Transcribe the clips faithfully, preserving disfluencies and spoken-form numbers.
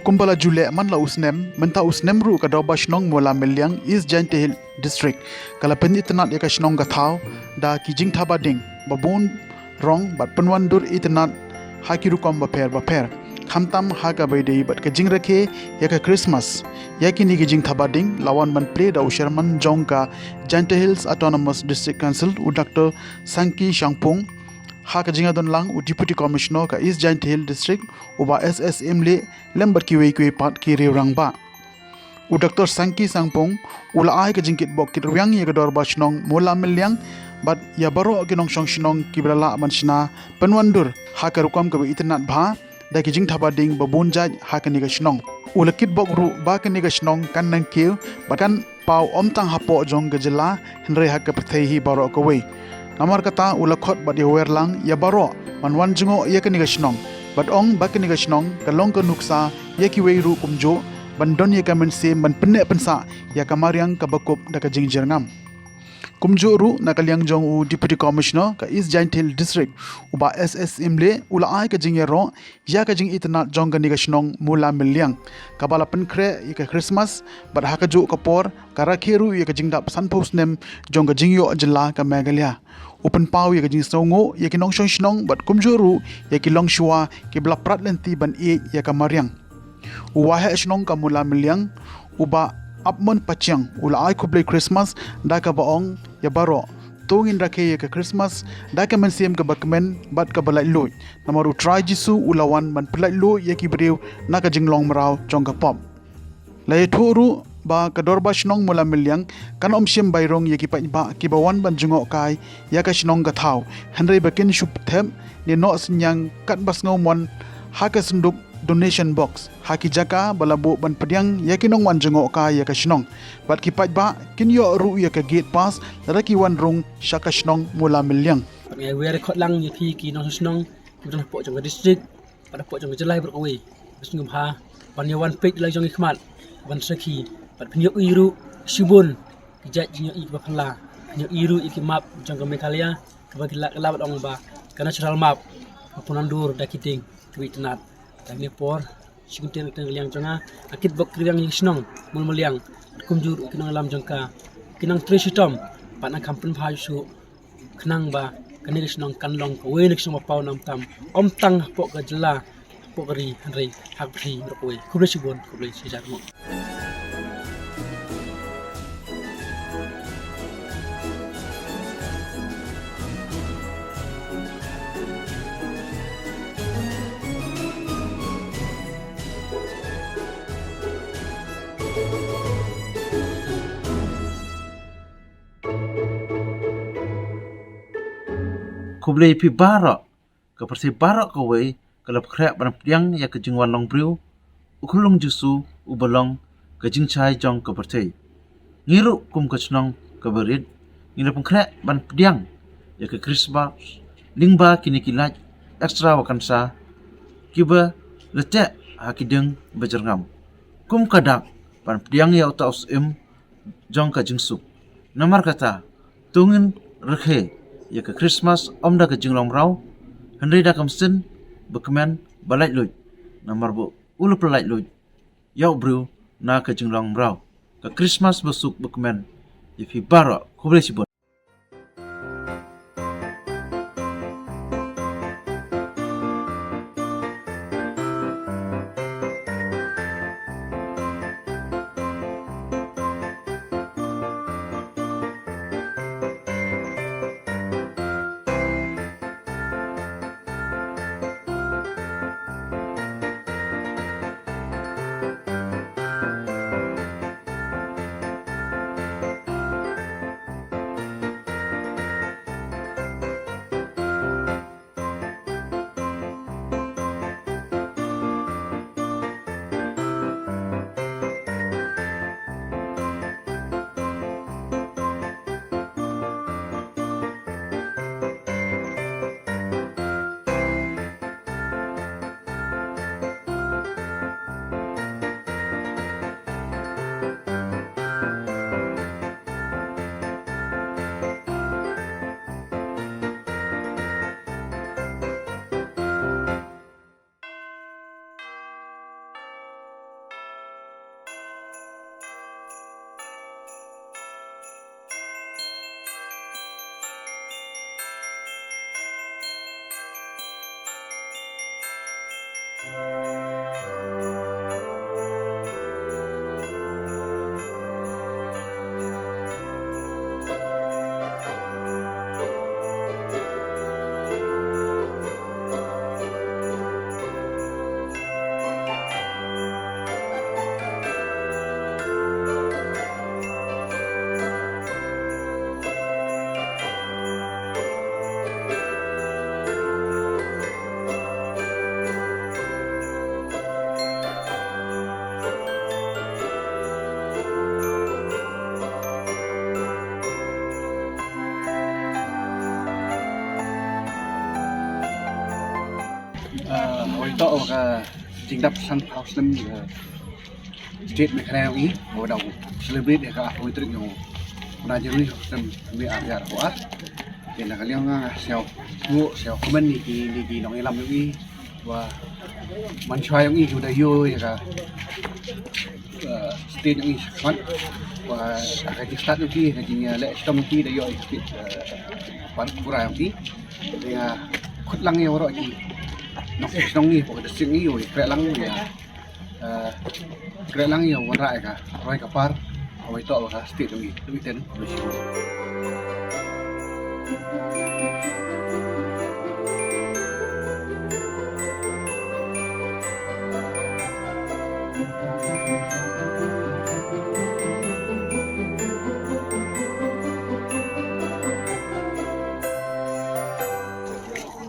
Kumba la ju leh man la u snem, mynta u snem ruh ka Dorbar Shnong Mawlamyllung, East Jaintia Hills District, ka la pynitynnad ïa ka shnong ka thaw da ki jingthaba ding babun rong bad pynwandur itynnad ha ki rukom bapher bapher. Khamtam ha kaba ïadei bad ka jingrakhe ïa ka Christmas, ïa kine ki jingthaba ding la wan ban plie da u Chairman jong ka Jaintia Hills Autonomous District Council, u Doctor Sangki Shangpung, ha ka jingïadon lang u Deputy Commissioner ka East Jaintia Hills District, u Bah S S Imlieh, lem bad kiwei kiwei pat ki riew rangbah. U Doctor Sangki Shangpung u la ai ka jingkitbok kitrwiang ïa ka Dorbar Shnong Mawlamyllung bad ïa baroh ki nongshong shnong kiba la lah ban shna pynwandur ha ka rukom kaba itynnad bha da ki jingthaba ding babun jait ha kane ka shnong. U la kitbok ruh ba kane ka shnong kan nang kiew bad kan paw ym tang hapoh jong ka jylla hynrei ha ka pyrthei hi baroh kawei. Namar kata u la khot bad ïawer lang ïa baroh ban wan jngoh ïa kane ka shnong bad ong ba kane ka shnong ka long ka nuksa ïa kiwei ruh kumjuh ban don ïa ka mynsiem ban pynneh pynsah ïa ka mariang kaba kup da ka jingjyrngam. Kumjuh ruh na ka liang jong u Deputy Commissioner ka East Jaintia Hills District, u Bah S S Imlieh, u la ai ka jingïaroh ïa ka jingitynnad jong kane ka shnong Mawlamyllung kaba la pynkhreh ïa ka Christmas bad ha kajuh ka por ka rakhe ruh ïa ka jingdap sanphew snem jong ka jingïoh jylla ka Meghalaya. U pynpaw ïa ka jingsngewnguh ïa ki nongshong shnong bad kumjuh ruh ïa ki longshuwa kiba la prat lynti ban ïeit ïa ka mariang. U Waheh Shnong ka Mawlamyllung, u Bah Apmon Pachiang, u la ai khublei Christmas da kaba ong ïa baroh, to ngin rakhe ïa ka Christmas da ka mynsiem kaba kmen bad kaba laitluid. Namar u Trai Jisu u la wan ban pyllaitluid ïa ki briew na ka jinglong mraw jong ka pop. La ïathuh ruh ba ka Dorbar Shnong Mawlamyllung kan ym shim bai rung ïa ki paidbah kiba wan ban jngoh kai ïa ka shnong ka thaw, hynrei ba kin shu thep ne noh synñiang katba sngewmon ha ka synduk donation box ha ki jaka ba la buh ban pdiang ïa ki nongwan jngoh kai ïa ka shnong. Bad ki paidbah kin ïoh ruh ïa ka gate pass lada ki wan rung sha ka shnong Mawlamyllung. Ngi wer khot lang ïa phi ki nongshong shnong kiba don hapoh jong ka district bad hapoh jong ka jylla baroh kawei. Ba sngewbha ban ïa wan peit la jong ki khmat ban sakhi bad phin ïohi ruh shibun ki jait jingïohi kiba phylla. Phin ïohi ruh ïa ki map jong ka Meghalaya kaba ki la, ki la ban ong ba ka natural map ka pynwandur da ki dieng kiba itynnad. Tang ne por shi kyntien ka teng liang jong nga, ka kitbok kitrwiang ïa ka shnong Mawlamyllung, kumjuh ruh ki nongïalam jong ka, ki nang trei shitom bad nang kham pynbha shuh khnang ba kane ka shnong kan long kawei na ki shnong ba paw nang tam, ym tang hapoh ka jylla, hapoh ka ri, hynrei ha ka pyrthei baroh kawei. Khublei shibun, khublei shihajar nguh. Khublei phi baroh. Ka pyrthei baroh kawei ka la pynkhreh ban pdiang ïa ka jingwan long briew u khyllung Jisu uba long ka jingshai jong ka pyrthei. Ngi ruh kum ka shnong kaba rit ngi la pynkhreh ban pdiang ïa ka Christmas lyngba kine ki light extravaganza kiba la teh ha ki dieng ba jyrngam. Kum ka dak ban pdiang ïa uta u syiem jong ka jingsuk. Namar kata, to ngin rakhe ïa ka Christmas ym da ka jinglong mraw, hynrei da ka mynsiem ba kmen ba laitluid. Namar ba u la pyllaitluid ïa u briew na ka jinglong mraw. Ka Christmas ba suk ba kmen ïa phi baroh. Khublei shibun. Ah, hawai toh ka jingdap san phaw snem, ah, state Meghalaya ïa ngi, wa da u celebrate ïa ka hawai trip ïa u. Una jeri snem wi ar jar wa. Te na ka liang nga sñiaw, ngu sñiaw kmen ïa ki, ïa ki nongïalam ïa ngi, wa man shwa ïa ngi ki wa da ïoh ïa ka, eh, state ïa ngi shakhmat, wa ka jingstad ïa ki, ka jingleh shitom ïa ki da ïoh ïa ki, eh, par pura ïa ki. Te nga khut lang ïa waroh ki nongshong shnong ngi, wa ka district ngi, wa kreh lang ïa, eh, kreh lang ïa wanrah ïa ka roi ka par, hawai toh wa ka state ïa ngi, ïa ngi ten.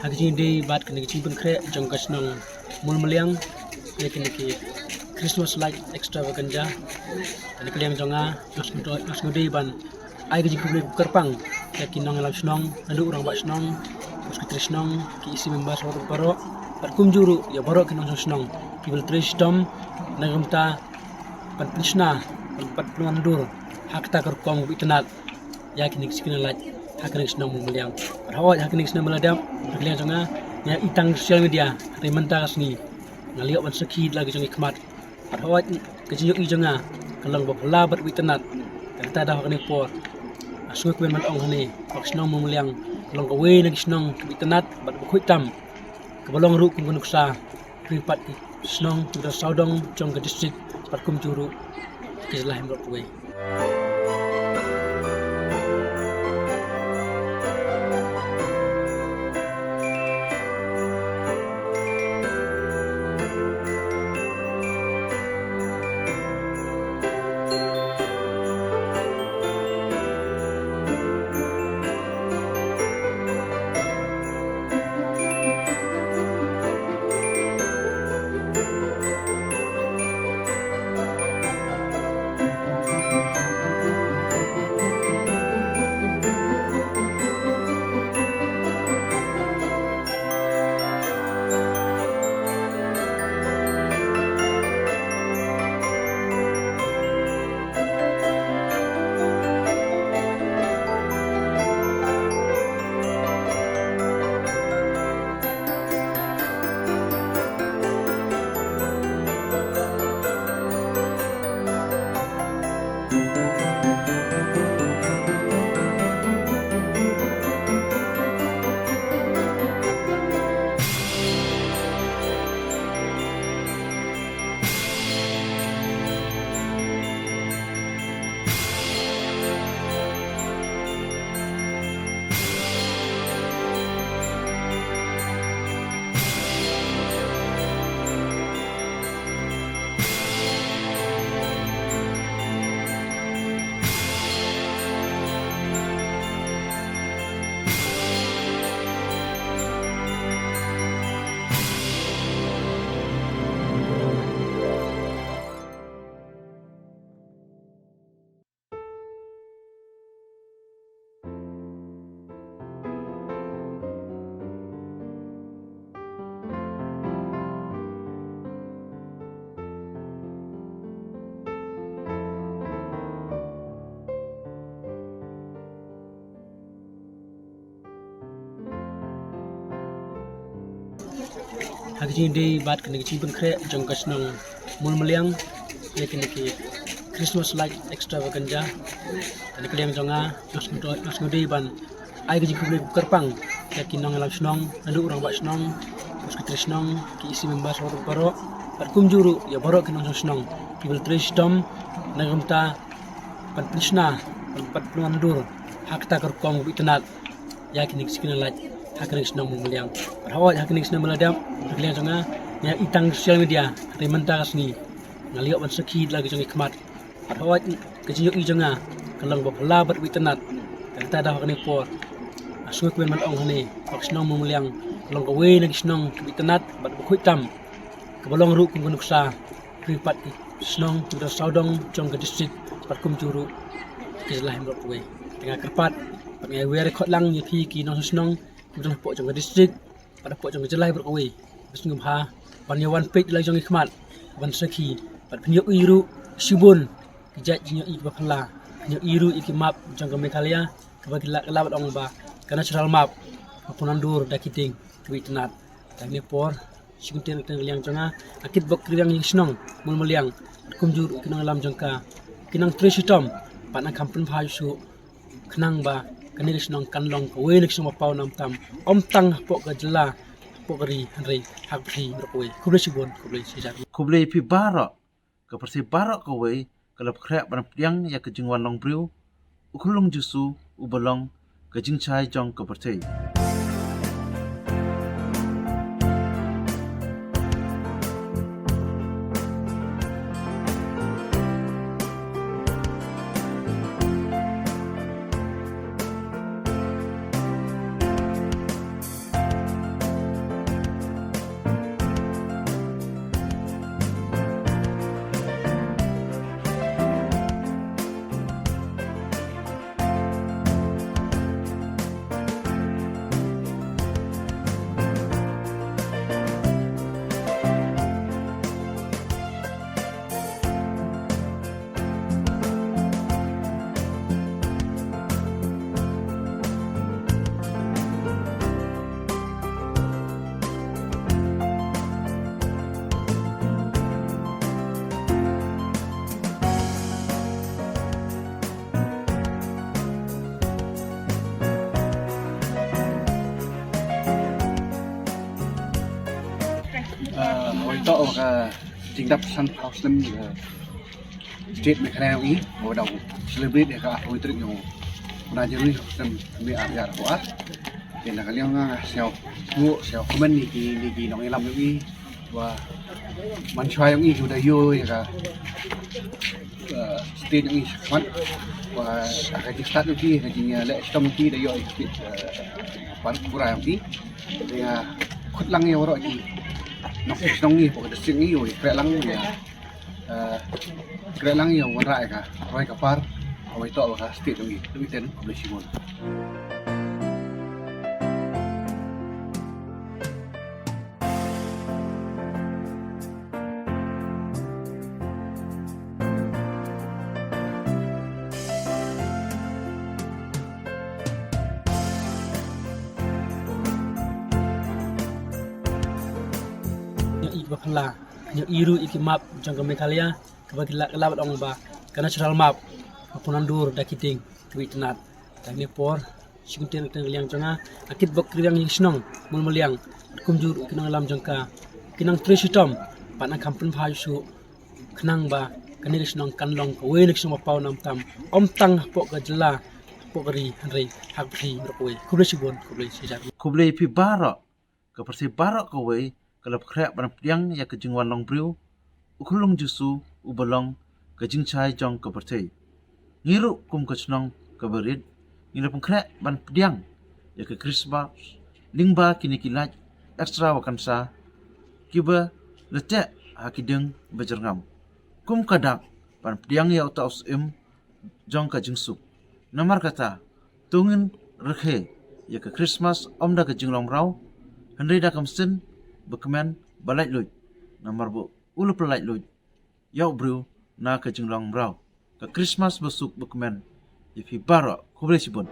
Ha ka jingdei bad kane ka jingpynkhreh jong ka shnong Mulmylliang ïa kine ki Christmas Light Extravaganza. Kane ka liang jong nga, nga sngewdei, nga sngewdei ban ai ka jingkyrpang ïa ki nongïalam shnong, naduh u rangbah shnong, u secretary shnong, ki E C members baroh, bad kumjuh ruh ïa baroh ki nongshong shnong kiba la trei shitom na ka bynta ban pynshna, ban, ban pynwandur ha kata ka rukom kaba itynnad ïa kine ki signal light ha kane ka shnong Mulmylliang. Bad hooid ha kane ka shnong Mulmylliang, ha ka liang jong nga, nga ïohi tang social media, hynrei mynta ka sngi nga la ïoh ban sakhi da la ki jong ki khmat. Bad hooid ka jingïohi jong nga ka long ba phylla bad ba itynnad. Te kata daw ha kane ka por nga sngewkmen ban ong hangne ba ka shnong Mulmylliang ka long kawei na ki shnong kiba itynnad bad ba khuid tam, kaba long ruh kum ka nuksa ri pat ki shnong kiba sawdong jong ka district bad kumjuh ruh ka jylla hi baroh kawei. Ha ka jingdei bad kane ka jingpynkhreh jong ka shnong Mulmylliang ïa kine ki Christmas Light Extravaganza. Kane ka liang jong nga, nga sngewdei, nga sngewdei ban ai ka jingkyrpang ïa ki nongïalam shnong, naduh u rangbah shnong, Ki shnong, ki E C member baroh, bad kumjuh ruh ïa baroh ki nongshong shnong kiba la trei shitom na ka bynta ban pynshna, ban, ban pynwandur ha kata ka rukom kaba itynnad ïa kine ki shnong, ha kane ka shnong Mulmulliang. Bad hooid, ha kane ka shnong ba la dep, na ka liang jong nga, nga ïohi tang social media, hynrei mynta ka sngi nga la ïoh ban sakhi da la ki jong ki khmat. Bad hooid, ka jingïohi jong nga ka long ba phylla bad ba itynnad. Kata da ha kane ka por, nga sngewkmen ban ong hangne ba ka shnong Mulmulliang ka long kawei na ki shnong kiba itynnad bad ba khuid tam, kaba long ruh kum ka nuksa kaba ri pat ki shnong kiba don sawdong jong ka district bad kumjuh ruh ki jylla hi baroh kawei. Te nga kyrpad bad nga ïawer khot lang ïa phi ki nongshong shnong kiba don hapoh jong ka district bad hapoh jong ka jylla hi baroh kawei, ba sngewbha ban ïa wan peit da la ki jong ki khmat, ban sakhi bad phin ïohi ruh shibun ki jait jingïohi kiba phylla, phin ïohi ruh ïa ki map jong ka Meghalaya kaba ki la, ki la ban ong ba ka natural map, ka pynwandur da ki dieng kiba itynnad. Te ha kane ka por, shi kyntien na ka liang jong nga, nga kitbok kyrwiang ïa ka shnong Mulmulliang, bad kumjuh ruh ki nongïalam jong ka, ki nongtrei shitom, bad nga kham pynbha shuh khnang ba kane ka shnong kan long kawei na ki shnong ba paw nam tam, ym tang hapoh ka jylla, hapoh ka ri, hynrei ha ka pyrthei baroh kawei. Khublei shibun, khublei shihajar. Khublei phi baroh, ka pyrthei baroh kawei ka la pynkhreh ban pdiang ïa ka jingwan long briew u Khunlung Jisu uba long ka jingshai jong ka pyrthei. Ah, oi to ka jingdap san phaw snem, eh, State Meghalaya jong ngi, ba dang celebrate ïa ka arphew tarik jong u bnai January snem khyndiat ar hajar arphew ar. Te na ka liang nga sngew, sngew, sngewkmen ïa ki, ïa ki nongïalam jong ngi, ba man shuwa jong ngi ki ba da ïoh ïa ka, eh, state jong ngi shakhmat, ba ka jingstad jong ki, ka jingleh shitom jong ki da ïoh ïa ka, eh, park pura jong ki. Te nga khot lang ïa waroh ki nongshong shnong jong ngi hapoh ka district jong ngi, ïa kreh lang ïa, eh, kreh lang ïa wanrah ïa ka roi ka par, kawei to ka state jong ngi. Te khublei shibun. Ïohi ba phylla, ïohi ruh ïa ki map jong ka Meghalaya kaba ki la, ki la ban ong ba ka natural map, ka pynwandur da ki dieng kiba itynnad. Te ha kane ka por, shi kyntien na ka liang jong nga, nga kitbok kyrwiang ïa ka shnong Mulmulliang, bad kumjuh ruh ki nongïalam jong ka, ki nongtrei shitom, bad nga kham pynbha shuh khnang ba kane ka shnong kan long kawei na ki shnong ba paw nam tam, ym tang hapoh ka jylla, hapoh ka ri, hynrei ha ka pyrthei baroh kawei. Khublei shibun, khublei shihajar. Khublei phi baroh, ka pyrthei baroh kawei ka la pynkhreh ban pdiang ïa ka jingwan long briew u Khunlung Jisu uba long ka jingshai jong ka pyrthei. Ngi ruh kum ka shnong kaba rit, ngi la pynkhreh ban pdiang ïa ka Christmas lyngba kine ki light extravaganza kiba la teh ha ki dieng ba jyrngam, kum ka dak ban pdiang ïa uta u syiem jong ka jingsuk. Namar kata, to ngin rakhe ïa ka Christmas ym da ka jinglong mraw, hynrei da ka mynsiem ba kmen ba laitluid. Namar ba u la pyllait luid ïa u briew na ka jinglong mraw. Ka Christmas ba suk ba kmen ïa phi baroh. Khublei shibun.